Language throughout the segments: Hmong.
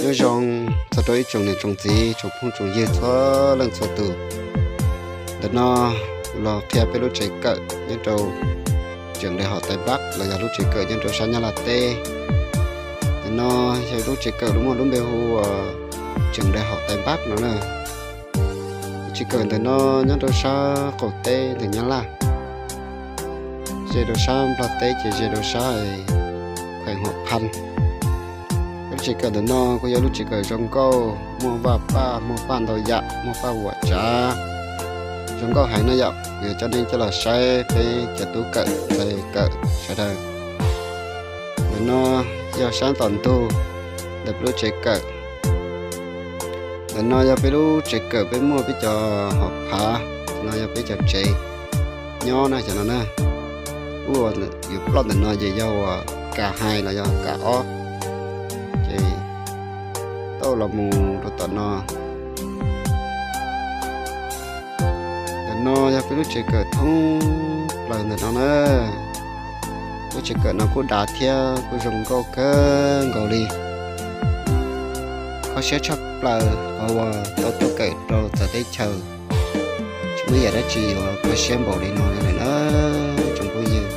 Nyob zoo txog rau ib tsoom niam tsoom txiv, tsoom phooj tsoom ywg txhua leej txhua tus. Ntawm no los qhia peb lub tsev kawm nyob rau tseem daim hom Tais Npab los yog lub tsev kawm nyob rau sab Nyab Laj teb. Ntawm no yog lub tsev kawm lub muaj lub npe hu ua tseem daim hom Tais Npab no na. Lub tsev kawm ntawm no nyob rau sab qaum teb ntawm Nyab Laj, ze rau sab Nplog teb ces ze rau sab kheem Huam Phaj. Lub tsev kawm ntawm no kuj yog lub tsev kawm zoo nkauj, muaj vaj paj, muaj paj ntau yam, muaj paj vuam tsav, zoo nkauj heev na yom. Kuv yuav coj nej coj los saib peb cov tub kawm ntxhais kawm sawv daws. Ntawm no yog sab tom ntug ntawm peb lub tsev kawm. Ntawm no yog peb lub tsev kawm peb muaj peb cov hauv phav, no yog peb cov tsev nyob na cov no na. Lub uas yus ploj ntawm no ces yog uas kas hais los yog kas ob, ces tau los mus rau tom no. Ntawm no yog peb lub tsev kawm thoob plaws ntawm no na. Lub tsev kawm no kuj dav thiab kuj zoo nkauj kawg nkaus li. Kho siab tshaj plaws qhov uas tau tuaj kawm rau txawv teb chaws, tsis muaj yam dab tsi yuav kho siab npaum li no lawm na tsoom phooj ywg.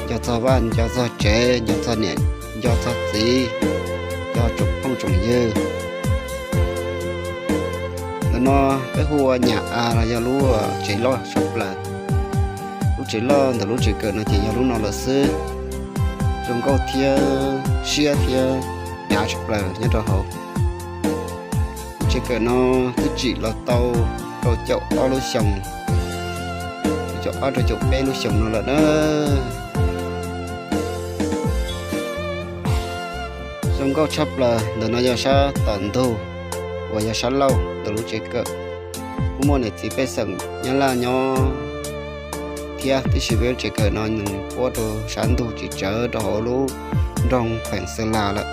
Nco txog vaj, nco txog tsev, nco txog niam, nco txog txiv, nco tsoom phooj tsoom ywg. Ntawm no peb hu ua nyam av los yog lub tsev loj tshaj plaws. Lub tsev loj ntawm lub tsev kawm no ces yog lub no lawm xwb. Zoo nkauj thiab siab thiab dav tshaj plaws nyob rau hauv. Lub tsev kawm no twb tsim los tau rau caum ob lub xyoos, rau caum ob rau caum peb lub xyoos no lawm na. Zoo nkauj tshaj plaws. Ntawm no yog sab tom ntug uas yog sab laug ntawm lub tsev kawm. Kuj muaj niam txiv pej xeem Nyab Laj nyob thiab, tiam sis peb lub tsev kawm no nws puab rau sab ntug tsis tsawv rau hauv lub nroog Pheem Xeem Las lawm.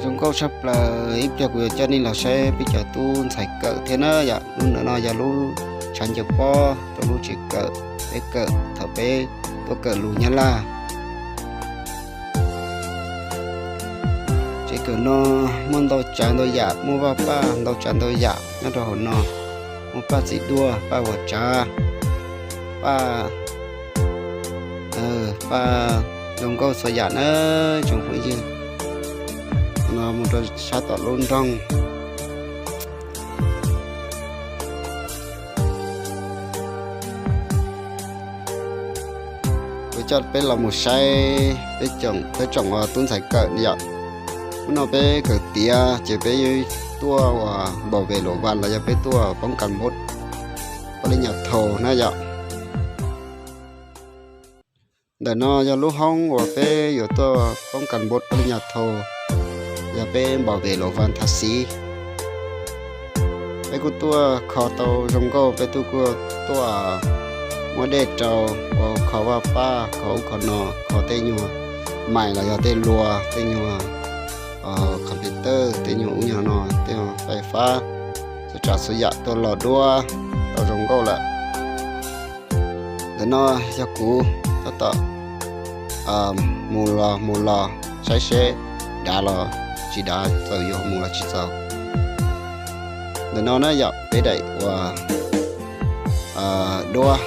Zoo nkauj tshaj plaws, ib pliag kuv yuav coj nej los saib peb cov tub ntxhais kawm thiab na yom. Lub ntawm no yog lub tshav ncaws pob rau lub tsev kawm peb kawm thaum peb tuaj kawm lus Nyab Laj. Tsev kawm no muaj ntau tsav ntau yam, muaj vaj paj ntau tsav ntau yam nyob rau hauv no. Muaj paj txiv duaj, paj vuam tsav, paj, paj zoo nkauj txhua yam na tsoom phooj ywg. No mus rau sab tom lub nroog. Kuv coj peb los mus saib peb tsoom tub ntxhais kawm yom. Hnub no peb kawm tiav ces peb tuaj uas npaum vem luam vas los yog peb tuaj poob kas npub pab li nyas thaus na yom. Ntawm no yog lub hoob uas peb yuav tuaj poob kas npub pab li nyas thaus, yog peb npaum vem luam vas tha xiv. Peb kuj tuaj kho tau zoo nkauj, peb tuaj kuj tuaj muab dej rau, ua kho vaj paj, kho ub kho no, kho tej nyuag mais los yog tej lua, tej nyuag computer, tej nyuag ub nyuag no, tej nyuag fais fab, txhua tsav txhua yam tuaj los duab tau zoo nkauj lawm. Ntawm no yog kuv tab tom mus los mus los saib seb dav los tsis dav, txaus yuav mus los tsis txaus. Ntawm no na yom, peb daim uas duab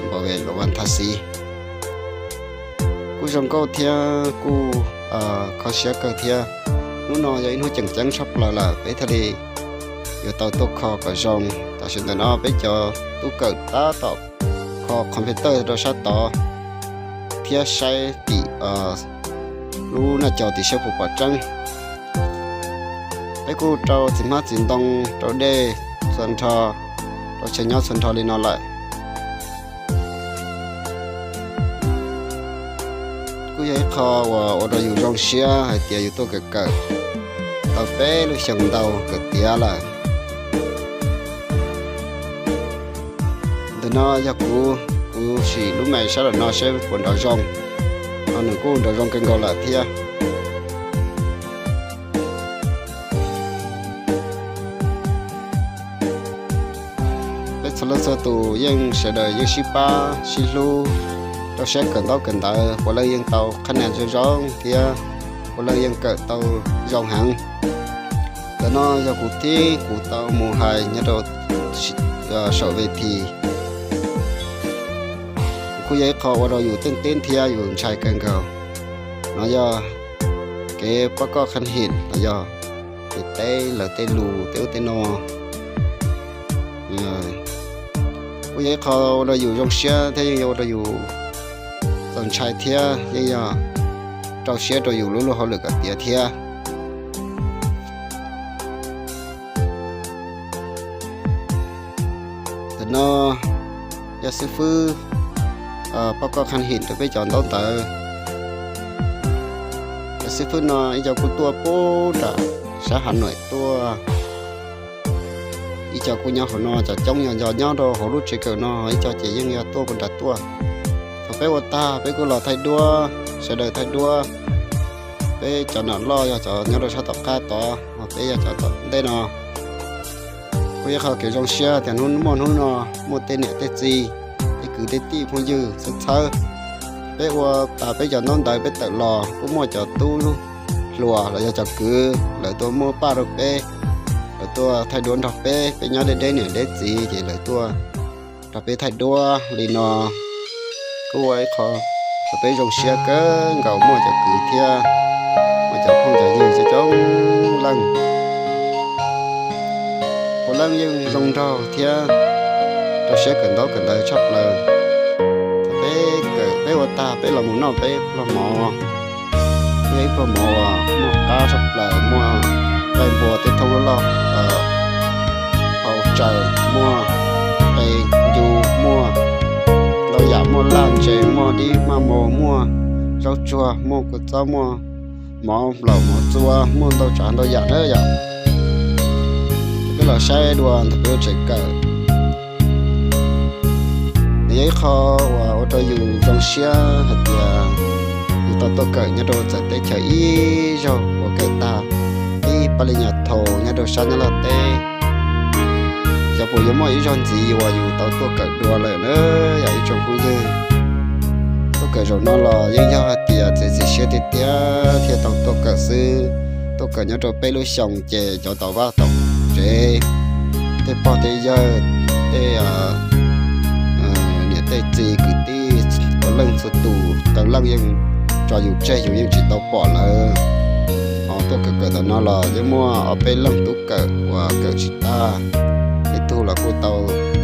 npaum vem luam vas tha xiv. Kuj zoo nkauj thiab kuj kho siab kawg thiab. Hnub no yog ib hnub tseem ceeb tshaj plaws lawm, peb thiaj li yuav tau tuaj kho kom zoo. Tam sim ntawm no peb cov tub kawm tab tom kho computer rau sab tod thiab saib tim lub naj cau tim saib puas pom tseeb. Peb kuj rau txiv hmab txiv ntoo, rau dej txhua nrho, rau chaw nyob txhua nrho li no lawm. Kuj yog ib qho uas ua rau yus zoo siab hais tias yus tuaj kawm kawm tau peb lub xyoos ntau kawm tiav lawm. Ntawm no yog kuv, kuv sim lub mais sab lawm no seb puas nrov zoo. No nws kuj nrov zoo kawg nkaus lawm thiab. Peb txhua leej txhua tus yeej sawv daws yeej sib pab sib hlub rau siab kawm ntaub kawm ntawv puav leej yeej tau qhab nas zoo zoo thiab puav leej yeej kawm tau zoo heev. Ntawm no yog kuv thib kuv tau mus hais nyob rau saum ves this. Kuj yog ib qho ua rau yus teej teb thiab yus ntshai kawg nkaus. No yog kev pab koj qhab him los yog kev teb lawv tej lus tej ub tej no. Kuj yog ib qho ua rau yus zoo siab thiab yeej ua rau yus txaus ntshai thiab yeej yog rau siab rau yus lub luag hauj lwm kom tiav thiab. Ntawm no yog xib fwb pab koj qhab him rau peb cov ntaub ntawv. Cov xib fwb no ib co kuj tuaj puag nram sab Hav Nuam tuaj, ib co kuj nyob hauv no, cov coob yog nco nyob rau hauv lub tsev kawm no, ib co ces yeej yog tuaj puag nram tuaj. Thaum peb ua tag peb kuj los thaij duab, sawv daws thaij duab. Peb cov nam loj yog cov nyob rau sab tom qab tod, peb yog cov tom ntej no. Kuj yog qhov kev zoo siab tias hnub muaj hnub no muaj tej niam tej txiv, tej kwv tej tij phooj ywg txhawb txhawb. Peb ua tas peb cov ntaub ntawv peb tawm los kuj muaj cov tub hluas los yog cov kwv lawv tuaj muab paj rau peb, lawv tuaj thaij duab nrog peb, peb nyob deb deb niam deb txiv ces lawv tuaj nrog peb thaij duab li no. Kuj ua ib qho rau peb zoo siab kawg nkaus, muaj cov kwv thiab muaj cov phooj cov ywg coob coob leej. Puav leej yeej zoo nraug thiab rau siab kawm ntaub kawm ntawv tshaj plaws. Thaum peb kawm peb ua tag peb los mus noj peb pluag mov, peb ib pluag mov uas muaj qab tshaj plaws, muaj nqaij npua tej thoob loj loj, hau tsaws, muaj qe ncu, muaj ntau yam, muaj laj ntses, muaj dib maj mus, muaj zaub tsuag, muaj kua txob, muaj mov nplaum mov txua, muaj ntau tsav ntau yam na yom. Peb los saib dua ntawm peb lub tsev kawm. Nws yog ib qho uas ua rau yus zoo siab hais tias yus tau tuaj kawm nyob rau txawv teb chaws ib zaug uas kawm tag ib pab li nyuam thaum nyob rau sab Nyab Laj teb. Xyov puas yuav muaj ib zaug ntxiv uas yus tau tuaj kawm dua lawm na yom ib tsoom phooj ywg. Tuaj kawm zaum no los yeej yog hais tias txiav txim siab tiag tiag thiaj tau tuaj kawm xwb. Tuaj kawm nyob rau peb lub xyoos ces cov tom vaj tom tsev, tej pog tej yawg, tej niam tej txiv kwv tij, txhua leej txhua tus tau leej yeej tso yus tseg, yus yeej tsis tau pom lawv. Ho tuaj kawm kawm ntawm no los yeej muaj ob peb leeg tub kawm uas kawm tsis tag, tej tug los kuj tau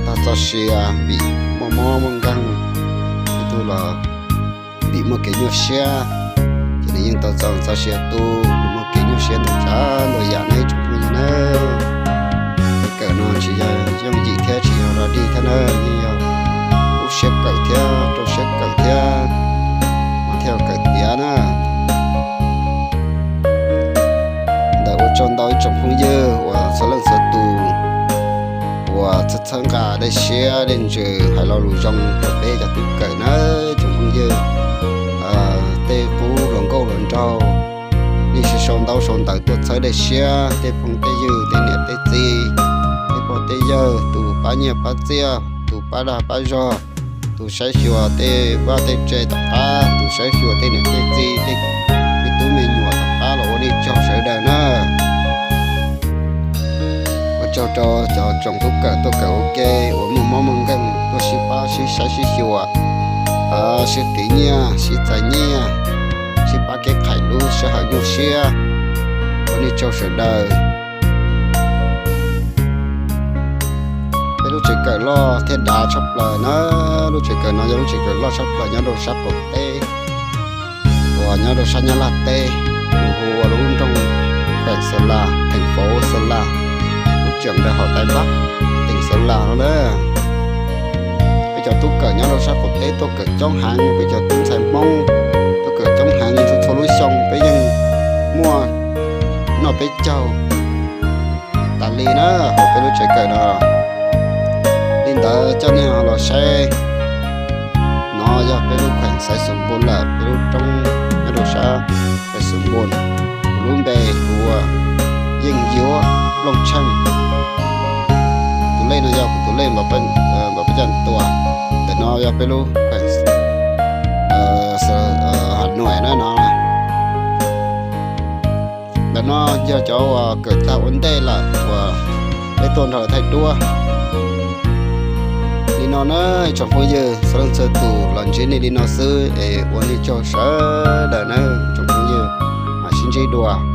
tag txoj sia vim muaj mob muaj nkeeg, tej tug los vim muaj kev nyuaj siab, ces nws yeej tau txaus txoj sia tu, nws muaj kev nyuaj siab ntau tsav ntau yam na ib tsoom phooj ywg na. Kev kawm no tsis yog yooj yim thiab tsis yog dog dig thiab na, yeej yog kub siab kawm thiab rau siab kawm thiab mas thiaj kawm tiav na. Ntawd ua tsaug ntau ib tsoom phooj ywg uas txhua leej txhua tus uas txhawb nqa dej siab dej ntsws hais lo lus zoo rau peb cov tub kawm na tsoom phooj ywg. Tej qub hluas nkauj hluas nraug, nej sawv sau ntaub sau ntawv tuaj txhawb dej siab, tej phooj tej ywg, tej niam tej txiv, tej pog tej yawg, tus pab nyiaj pab txiaj, tus pab dag pab zog, tus saib xyuas tej vaj tej tse tom qab, tus saib xyuas tej niam tej txiv, tej me tub me nyuam tom qab los ua nej tsaug sawv daws na. Ua tsaug rau cov tsoom tub kawm tuaj kawm ua ke uas muaj mob muaj nkeeg tuaj sib pab sib saib sib xyuas, sib qiv nyiaj sib txais nyiaj, sib pab kev khais lub sij hawm nyuaj siab, ua nej tsaug sawv daws. Peb lub tsev kawm loj thiab dav tshaj plaws na, lub tsev kawm no yog lub tsev kawm loj tshaj plaws nyob rau sab qaum teb uas nyob rau sab Nyab Laj teb, hu ua lub nroog Kheem Xalas, theem fauv Xalas, lub tseem ntawm hom tais Nplog, teem Xalas no na. Peb cov tub kawm nyob rau sab qaum teb tuaj kawm coob heev, peb cov tub ntxhais Hmoob tuaj kawm coob heev, txhua txhua lub xyoo peb yeej muaj noj peb caug tas li na hauv peb lub tsev kawm no. Li ntawd coj nej los saib, no yog peb lub kheem Xaiv Xus Npus lawm, peb lub roob nyob rau sab Xaiv Xus Npus, kuv lub npe hu ua Yeej Yuav Nplooj Tsheej. Tus lej no yog kuv tus lej npawb paj ntuas. Ntawm no yog peb lub kheem Ntawm no yog cov uas kawm tag ua ntej lawm uas peb tuaj nrog lawv thaij duab. Li no na, tsoom phooj ywg, txhua leej txhua tus los ntsib nej li no xwb es ua nej tsaug sawv daws na tsoom phooj ywg, mam sib ntsib dua.